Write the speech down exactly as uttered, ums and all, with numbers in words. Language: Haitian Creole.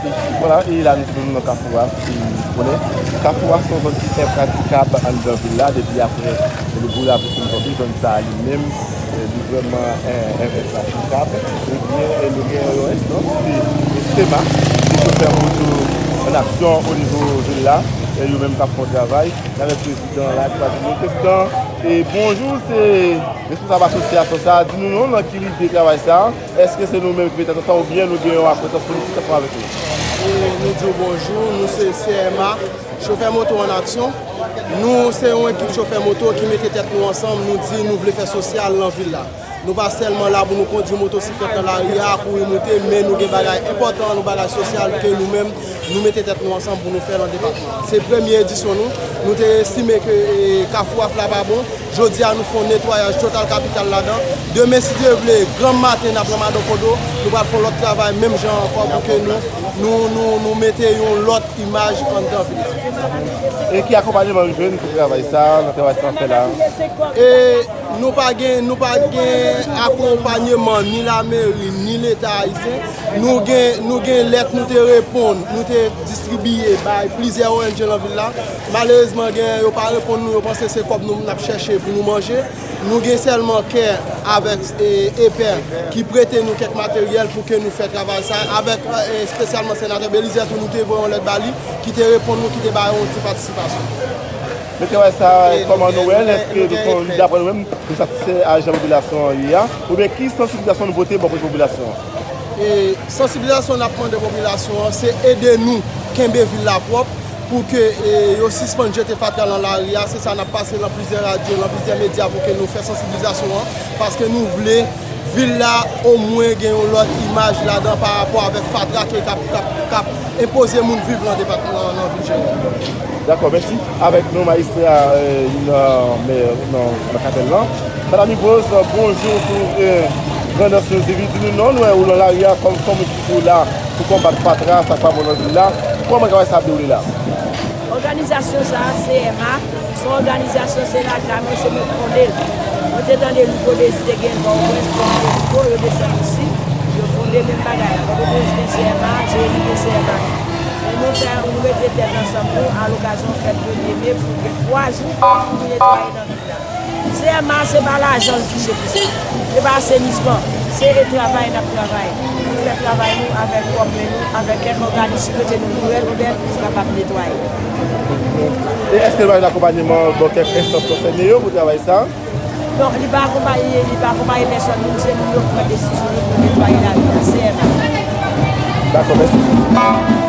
Vwala, e la nou tounen nan Kafou a, e ou konnen, Kafou a se yon zòn ki enpratikab anndan vil la, depi apre le gwo lapli fin tonbe, zòn sa a li menm, e, li vrèman, e, e, enpratikab. Ebyen, e, nou gen yon enstans ki se sema, ki sou fè moto an aksyon o nivo vil la, e yo menm k ap fè yon travay, avèk prezidan la, ki pa di nou prezidan, e bonjou, se responsab asosyasyon sa a, di nou non, nan ki lide travay sa a, èske se nou menm ki mete tèt ansanm oubyen nou gen yon akwentans politik ansanm avèk nou? E nou di w bonjou, nou se C M A, Chofè Moto an Aksyon. Nou se yon ekip chofè moto ki mete tèt nou ansanm, nou di nou vle fè sosyal nan vil la. Nou pa sèlman la pou nou kondui motosiklèt nan lari a, kouri moute, men nou gen bagay enpòtan, nou bagay sosyal ke nou menm, nou mete tèt nou ansanm pou nou fè nan depatman an. Se premye edisyon nou, nou te estime ke, e, Kafou Waf la pa bon. Jodi a, nou fè yon netwayaj total kapital ladan. Demen, si Dye vle, granm maten, n ap nan Madan Kodo, nou pral fè yon lòt travay, menm jan ankò, pou ke nou, nou, nou, nou mete yon lòt imaj anndan vil la. E ki akonpanyeman nou jwenn pou travay sa a, nan travay sa n ap fè la a? E nou pa gen, nou pa gen akonpanyeman ni lameri, ni Leta ayisyen. Nou gen, nou gen lèt nou te reponn, nou te distribiye bay plizyè O N G nan vil la. Malerezman, gen yo pa reponn nou, yo panse se kòb nou n ap chèche pou nou manje. Nou gen sèlman kè avèk, e, epè ki prete nou kèk materyèl pou ke nou fè travay sa a, avèk, e, espesyalman Senatè Belizaire tou, nou te voye yon lèt ba li, ki te reponn nou, ki te ba yo yon ti patisipasyon. Men travay sa a, kòman nou wè l? Èske nou fè yon lide, daprè nou menm, nou satisfè a jan popilasyon an ye a? Oubyen ki sansibilizasyon nou pote bò kote popilasyon an? E sansibilizasyon n ap mande popilasyon an, se ede nou kenbe vil la pwòp, pou ke, e, yo sispann jete fatra nan lari a. Se sa n ap pase nan plizyè radyo, nan plizyè medya pou ke nou fè sansibilizasyon an, paske nou vle vil la omwen gen yon lòt imaj ladan pa rapò avèk fatra ke k ap, k ap, k ap enpoze moun viv nan depatman, nan vil Jeremi. Dakò, mèsi. Avèk nou, majistra, e, nan, nan, nan katèl lan. Madanm Yvose, bonjou, sou, e, Grandans News T V, di nou non, nou wè ou nan lari a kòm, kòm ou la pou konbat fatra, sa k pa bon nan vil la. Kòman travay sa ap dewoule la? Òganizasyon sa a, C M A, se yon òganizasyon, se Laka mwen, se mwen ki fonde l. Mwen te tande Louko Dezi te gen l Pòtoprens, Pòtoprens Louko, yo desann isit, yo fonde menm bagay la. Pòtoprens gen C M A, Jeremi gen C M A. Men nou fè, nou mete tèt ansanm nou, a lokazyon fèt premye me, pou gen twa jou, pou nou netwaye nan vil la. C M A se pa lajan l touche pou sa. Se pa asenisman. Se e travay n ap travay. Nou fè travay nou avèk pwòp men nou, avèk kèk òganis ki rete nou pou rèl modèl pou nou kapab netwaye. E èske nou bay akonpayman bò kèk enstans konsène yo pou travay sa? Non, li pa akonpaye, li pa akonpaye pèsòn, nou se nou yo ki pran desizyon yo pou netwaye lari a, C M A. Dakò, mèsi.